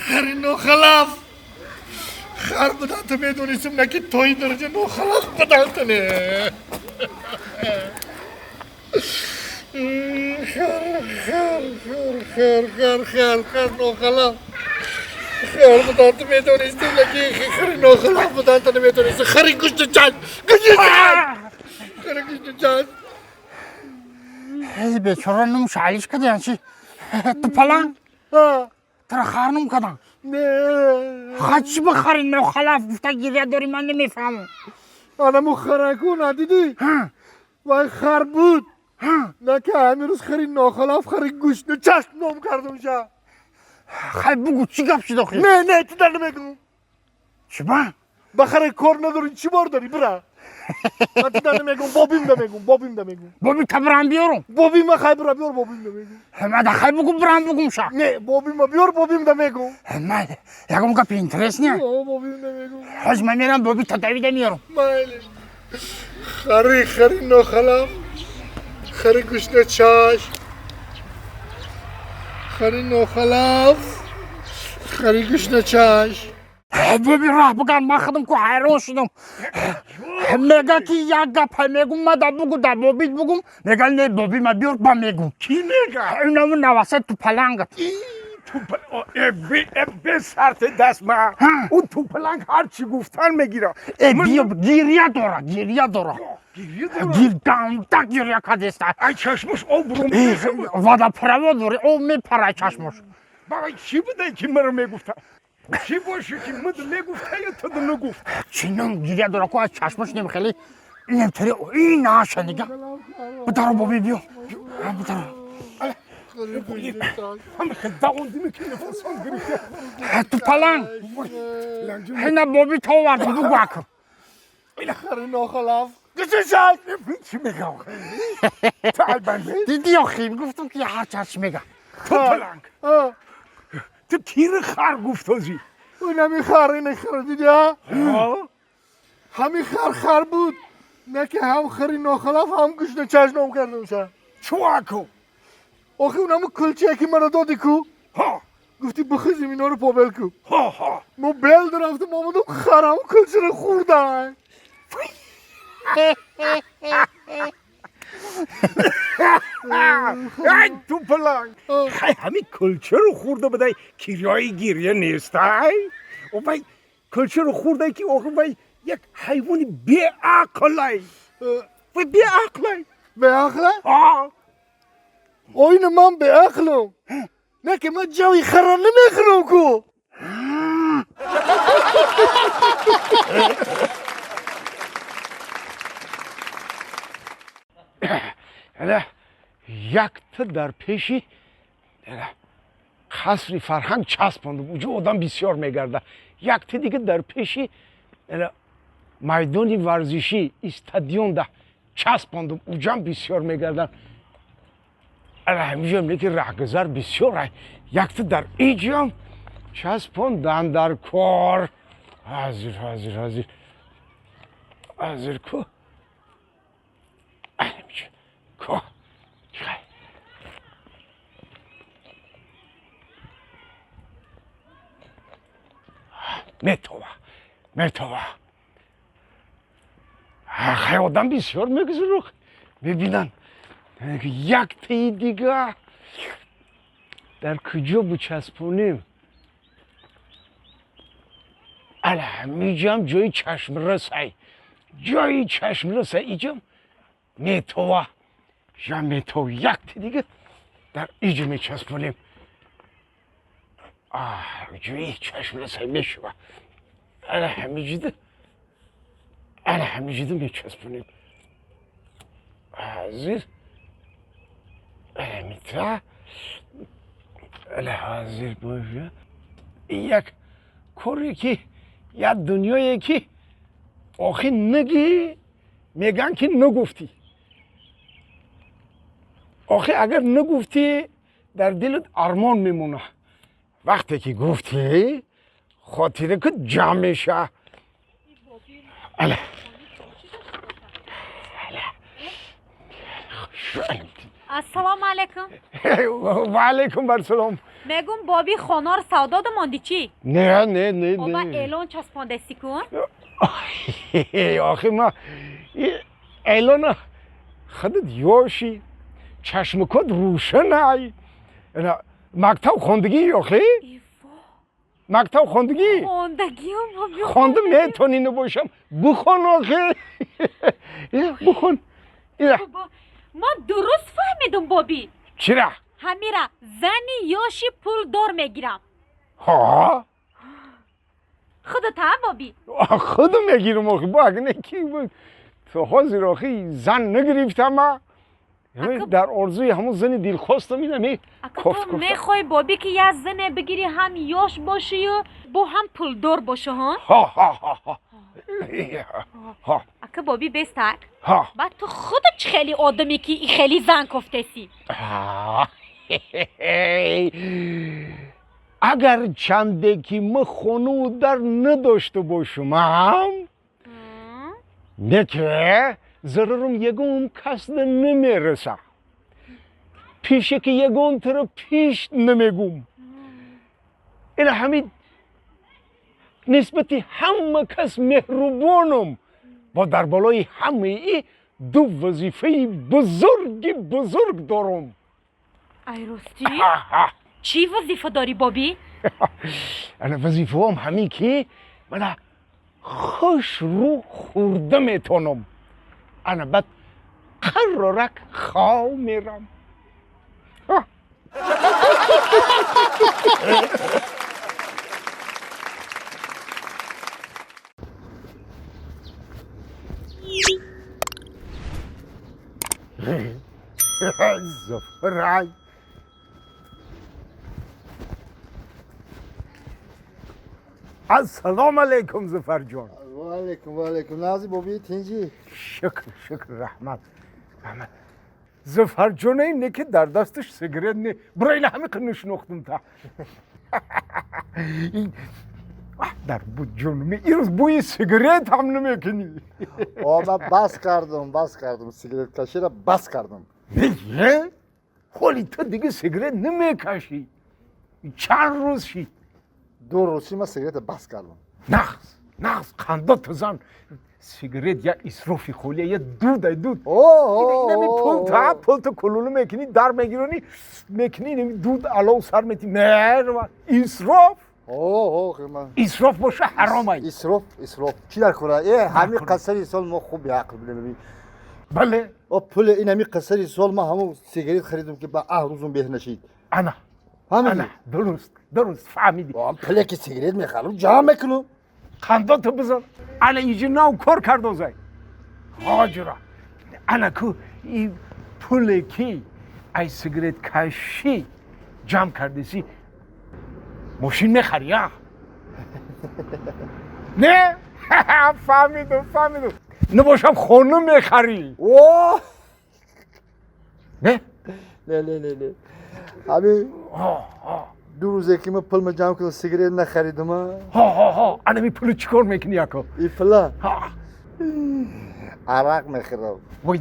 Хари нохалаф, хар будан ту медонистам, на ки то ин дараҷа нохалаф будан ту не. Хар, хар, хар, хар, хар, хар, хар нохалаф, хар будан ту медонистам, на ки хари нохалаф будан ту намедонистам. Хари гӯшти чашм, гӯшти чашм, хари гӯшти чашм. Эй бечора, нум шалиш кардиян чи? Ту паланг тура хар нум кадан? Не. Ха, чӣ ба хари нохалаф гуфта гиря дорӣ, ман намефаҳмам. Анаму хараку надидӣ? Вай хар буд, на ки ҳамин рӯз хари нохалаф, хари гӯшту чашм ном кардам ша. Хай, бугу, чӣ гап шуд охир? Не, не, ту дар намегӯм. Чӣ ба? Ба харе кор надорӣ, чӣ бор дорӣ, бира. Ман ту дар намегӯм, бобим да мегӯм, бобим да мегӯм. Боби та бирам биёрум? Бобима хай, бира биёр, бобим да мегӯм. Мада хай, бугу, бирам бугум ша. Не, бобима биёр, бобим да мегӯм. Майли, ягон гапи интересный. О, бобим да мегӯм. Ҳоз ман мерам, боби та давида меёрам. Майли. Хари, хари нохалаф, хари гӯшна чашм, хари нохалаф, хари гӯшна чашм. Боби, раҳ биган, ман худам ку ҳайрон шудам. Мега ки як гап мегум, ма да бугу, да бобит бугум, мега не, боби ма биёр, ба мегум. Кӣ мега? Инаму наваса тупалангат. Бесарти даст ма, ӯ тупаланг ҳарчи гуфтан мегира. Э, биё, гиря дора, гиря дора. Гирганда гиря кадеста. Ай, чашмош об рум. Водопровод дори, об мепара чашмош. Бабай, чӣ будай ки маро мегуфта? Чӣ боше ки мад мегуфта ё ту нагуфт? Чинон гиря дора ку, аз чашмош немхели немтари ин наша нига. Бидаро, боби, биё, бидаро. Давондими ки нафасон гирифта. Тупаланг, ина боби то овардам, бугу аку. Хари нохалаф, гӯшна чашм. Чӣ мегам? Талбанде. Диди охи, гуфтам ки ҳар чаш мега. Тупаланг, ту кири хар гуфтозӣ? Инами хар, ина хар диди? Ҳамин хар хар буд, на ки ҳам хари нохалаф, ҳам гӯшна чашм ном кардам ша. Чӯ аку? Охи, унаму кулчае ки мара доди ку, гуфти бихизим иноро побел ку. Мо бел рафтам, омадам, харам кулчаро хӯрда. Ай, тупаланг, хай, ҳамин кулчаро хӯрда будай, кирёи гиря нестай. Вай кулчаро хӯрдай ки охи вай як ҳайвони беақлай, вай беақлай. Беақлай? Оина ман беақлам, не ки ман ҷави хара намехӯрам ку. Якта дар пеши қасри фарҳанг часпондум, уҷо одам бисёр мегарда. Якта дига дар пеши майдони варзишӣ, истадионда часпондум, уҷам бисёр мегарданд. Ҳамиҷоам леки раҳгузар бисёр. Якта дар иҷам часпондан дар кор. Ҳазир, ҳазир, ҳазир, ҳазир ку. Ку. Метова, метова. Хай, одам бисёр мегузарух, мебинанд. Яктаи дига дар куҷо бичаспонем? Ала, ҳамиҷам ҷои чашмрасай, ҷои чашмрасай, иҷам метова, ҷа метов. Якта дига дар иҷа мечаспонем, ҷои чашмрасай мешава. Ала, ҳамиҷида, ала, ҳамиҷида мечаспонем. Ҳазир, аламита, ала, ҳозир боша. Як коре ки, як дунёе ки охи нагӣ, меган ки нагуфтӣ. Охи, агар нагуфтӣ, дар дилат армон мемона. Вақте ки гуфтӣ, хотира ки ҷамъ меша. Ала, Ассалому алайкум. Ва алайкум ассалом. Мегум боби хонор савдо домонди чӣ? Не, не, не, Оба не. Эълон часпондеси кун. Охи ма эълона худат ёши, чашмакот рӯшанай. Мактаб хондагӣ охи? Мактаб хондагӣ? Хондагиам боби. Хонда метонӣ набошам. Бихон охи. Бихон. Ман дуруст фаҳмидум боби? Чира? Ҳамира зани ёши пулдор мегирам. Ҳа? Худат ҳа боби? Худам мегирам охи. Бо агар не ки то ҳозир охи зан нагирифтам ма. Дар орзуи ҳамон зани дилхостам инами кофт. Ту мехоҳӣ боби ки як зане бигирӣ, ҳам ёш бошию бо ҳам пулдор бошу, ҳа? Ҳа. Ака боби, бестак. Баъд ту худат чӣ хеле одаме ки и хеле зан кофтесӣ? Агар чанде ки ма хонаву дар надошта бошумам, не ки зарарам ягон касда намераса. Пише ки ягон тара пиш намегум. Ина ҳамин нисбати ҳама кас меҳрубонам ва дар болои ҳамаи и ду вазифаи бузурги бузург дорам. Ай ростӣ, чӣ вазифа дорӣ боби? Ана вазифаам ҳамин ки мана хушрӯ хӯрда метонам, ана баъд қаррорак хов мерам. Зафарай. Ассалому алайкум, Зафарҷон. Ва алайкум, ва алайкум. Нағзи боби, тинҷӣ? Шукр, шукр, раҳмат, раҳмат. Зафарҷоне не ки дар дасташ сигарет не. Буро ина ҳами нашинохтум та. Дар буд ҷонуми ирӯз бӯи сигарет ҳам намекунӣ. О, ман бас кардам, бас кардам, сигареткаширо бас кардам. Не, ҳоли ту дига сигарет намекашӣ. Чанд рӯз шид? 2 рӯз шид, ман сигарета бас кардам. Нағз, нағз, қандо зан. Сигарет як исрофи холия, я дудай дуд. Инами пул та, пул ту кулулу мекунӣ, дар мегиронӣ, мекунӣ, инами дуд алов сар метӣ. Мерва, исроф. Исроф боша ҳаром ай. Исроф, исроф. Чӣ дар кора? Э, ҳами қасари сол мо хуб беақл будем. Бале. О, пули ин ҳами қасари сол ма ҳамон сигарет харидум ки ба аҳ рӯзум беҳ нашид. Ана. Ана, дуруст, дуруст фаҳмидӣ. Пуле ки сигарет мехарам, ҷамъ мекунам. Қандото бизан. Ана иҷи нав кор кардозай. Ҳоҷира. Ана ку и пуле ки ай сигареткашӣ ҷамъ кардеси, мошин мехарӣ, а? Не? Фаҳмидум, фаҳмидум. Набошам хона мехарӣ. О! Не? Не, не, не, не. Ҳами 2 рӯзе ки ман пулма ҷамъ кардам, сигарет нахаридам. Ҳо, ҳо, ҳо. Ана ми пулу чӣ кор мекунӣ, ако? И пула? Арақ мехӯрам. Вой.